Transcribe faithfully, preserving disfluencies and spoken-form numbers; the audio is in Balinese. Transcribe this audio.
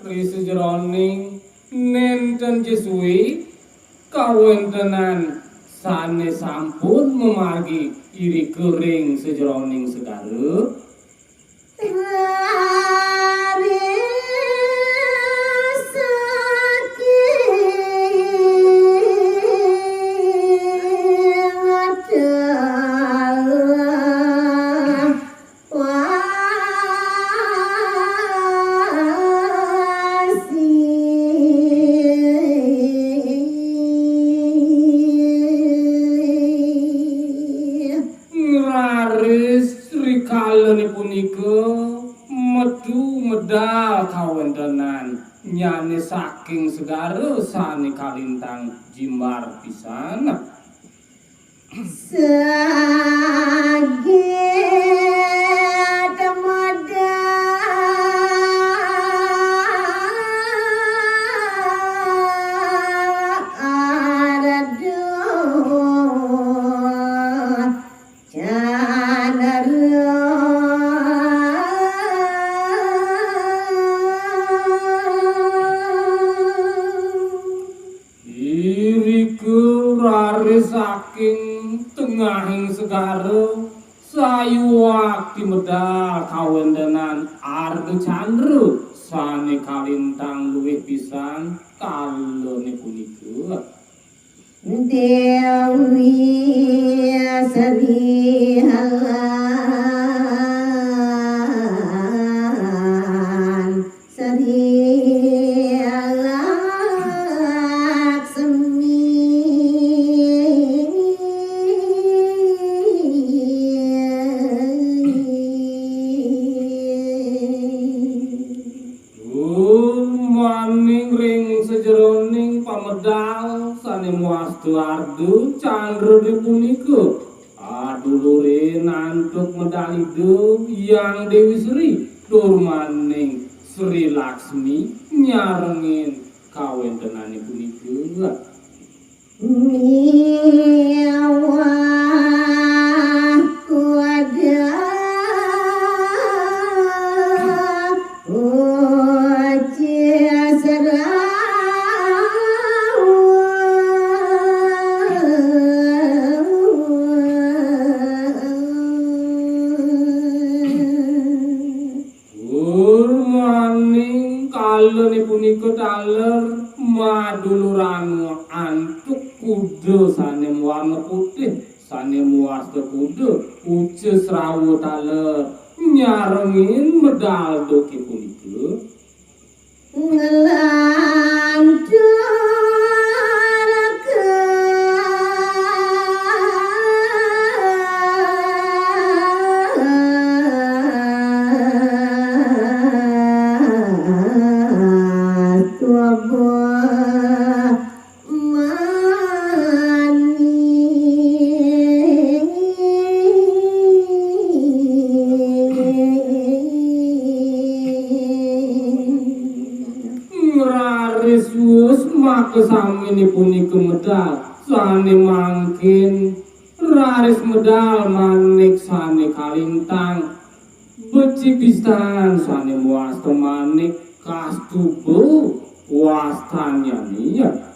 Ri sajeroning nenten jesuwi kawéntenan sané sampun mamargi irika ring sajeroning segara. Raris rikalané punika metu medal kawéntenan nyané saking segara sané kalintang jimbar pisan. Sagét medal arduh candra. Irika raris saking tengahing segara, sayuwakti medal kawéntenan arga candra sané kalintang luih pisan kalané punika. Déwi Sri Halan Sri Laksmi. Dumaning ring sajeroning pamedal sané mawasta arga candra punika, adulurin antuk medal Ida Hyang Déwi Sri, tur maning Sri Laksmi nyarengin kawéntenané punika. Miwah kuda uci serawa. Tur maning kalané punika taler maduluran antuk kuda sané mawarna putih, sané mawasta kuda uci serawa taler nyarengin medal duké punika. Nglantur Raris wus makasaminé punika medal sané mangkin, raris medal manik sané kalintang, becik pisan sané mawasta manik kastuba wastanyané.